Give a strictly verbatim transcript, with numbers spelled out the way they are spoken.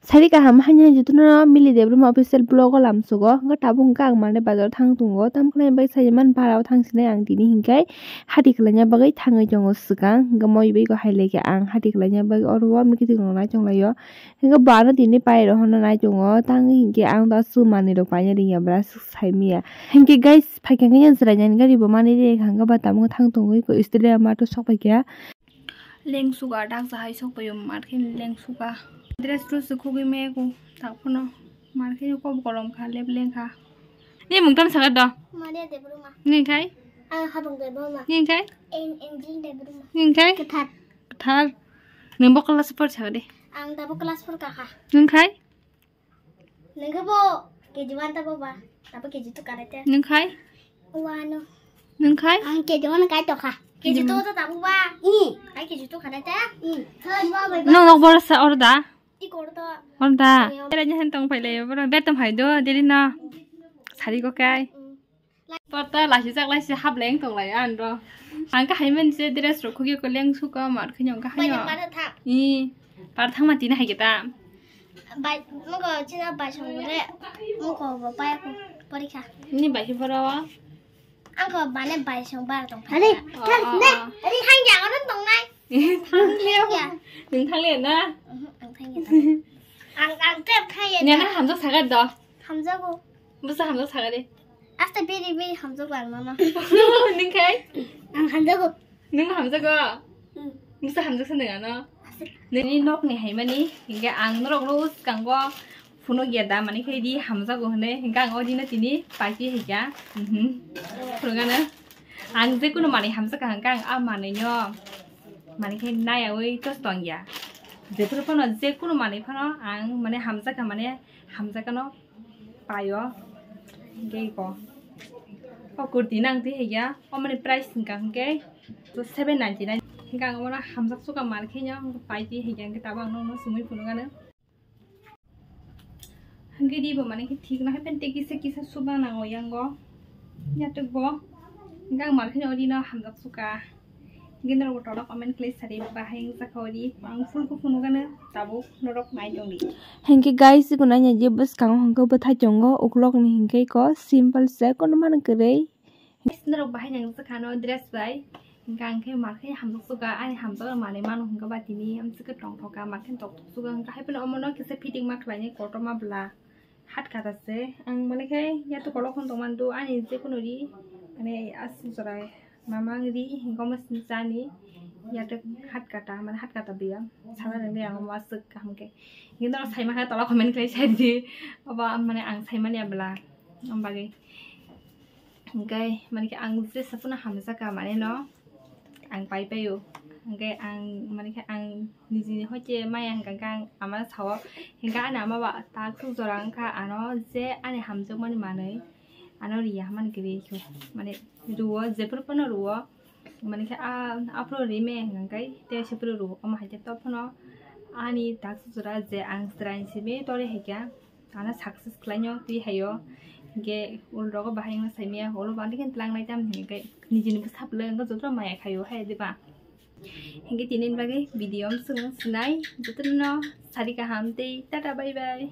Sari kaham haini hai jotono Mili Debbarma official vlog o lamsugo. Hwnkhe tabuk hwnkhe ang mane bazar thang tongo. Tamokhe bai saiman bara o thang sinai ang tini hinkhe hati khwlaina bagwi thangwi tongo swkang. Hwnkhe moi bai ko hai laikha ang hati khwlaina bagwi oro o mikitwi rok nai tonglaio. Hwnkhe bo ano tini pai rok hono nai tongo. Tangwi hinkhe ang da su manwi rok paina ringya bwla swk saimanya. Hinkhe guys phaikha khe yang chwraini gari bo manwi rikha hwnkhe ba tabuk thang tongwi ko istri ama to sok paikha. Lengsuka daksa hai sok paio mat khe lengsuka. Dress tu su khugwi me ku tak phano mat khe kok kolom kha lep leng kha. Ni mung tam sagat do. Maria Debbarma. Ni khai? Ang Habang Debbarma. Ni khai? Ang Angel Debbarma. Ni khai? Kwthar. Kwthar. Ni bo class four sagat de. Ang da bo class four ka kha. Ni khai? Nengkhe bo K G one ta bo ba, ta bo K G two kanai te. Nung khai? Wano. Nung khai? Ang K G one kai to kha. K G two ta ta bo ba. I. Ai K G two kanai te. I. Third ba bai ba. Nung nok bor sa or da? I kor to. Or da. Ayo. Tera nyahan tong phai lai bro. Ber tong phai do, deri na. Sari ko kai. Mm. Porta laisijak laisi hableng tonglai anro. Ang kahai manse dress rok khugwi ko lengsuka mar khini ang kahai. Bai no. Pada thang. I, pada thang ma tini hai kita. Bai, mugo china bai song re. Mugo bo pai ko porikha. Ni bai hi boro. Ang ko bane bai song bar tong. Ani, oh, oh, ne, oh. Ani hang ya ko tong nai. Thang le. Ya. Nung thang le na? Mhm, ang thang ya. Ang, ang tep thang ya. Nyana hamjak sagat do. Hamjago. Bwsa hamjak sagat de. Asta biri biri hamjago ang nono. Nung khai? Ang hamjago. Nung hamjago? Hmm. Bwsa hamjak sa nung ano? Nini nok ni hai mani, hingke ang norok ro swkango phunuk ya da mani khai di hamjago hwnwi, hingke ang o dino tini paiti hai kha. Mhm. Phunuk ano. Ang je kunu mani hamjak kha hingke ang a mani no mani khai nai awi tos tong ya. Jephuru phano je kunu mani phano ang mane hamjak kha mane hamjak kha no paio. Hingke iko. O kurti nang twi haiya. O mani price hingka hingke seven ninety nine. Hingke ang omo hamjak suka mar khe no pai twi haiya hingke tabuk ang nokno sumui phunuk ano. Hingke di bo mani khe thik na hai pen te kisa kisa suba nango yango. Yatuk bo. Hingke ang mar khe no ori no hamjak suka. Hingke norok bo tolok comment khlai sari bahai wngjakha ori ang full khe phunukgano tabuk norok nai tongdi. Hingke guys, iko nanya je bwskango hingke bwthai tongo ukulok ni hingke iko simple se kono mano kwrwi. Guys, norok bahai nangjakha no dress bai hingke ang khe ma khe hamjak suka ani hamjak manwi mano hingke ba tini amsike tongthoka ma khe tongthok suka hingke hai phano omono kisa fitting ma khlainai kotorma bwla. Hat kata se, ang mani khai yato kolok hon tong mando, ani je kono ri, mane aswk jora mamang ri, hingo mas chani, yato hat kata, mane hat kata biya, sana nang de ang maswk kaham khe. Hingo sai ma kha tola comment khlai sai di, oba mane ang sai mani abla, ang bagwi. Hingke, mani khe ang jesa phano hamjak kha mane no, ang pai paio. Hingke ang, mani khe ang nijini hoite maya hingka khe ang ama sao. Hingke ani ama ba tak tuk jora wngkha ano je ani hamjakmani manwi ano riya hwnmani kwrwi khe. Mane ruo, jephuru phano ruo. Mani khe a, aphuru rime hingka khe tei sephuru ruo. Omo hai khe tok phano ani tak tuk jora je ang chwraini simi tore hai khe. Ano success khlainw twi haio. Hingke ulrogo bahai wngna saimaya, ulo bangdi khe tlangnai tam hingke nijini bwsa bwlai wngkha joto maya khaio hai diba. Hingke tini bagwi video amswk sinai jotono sari kaham tei tata bye bye.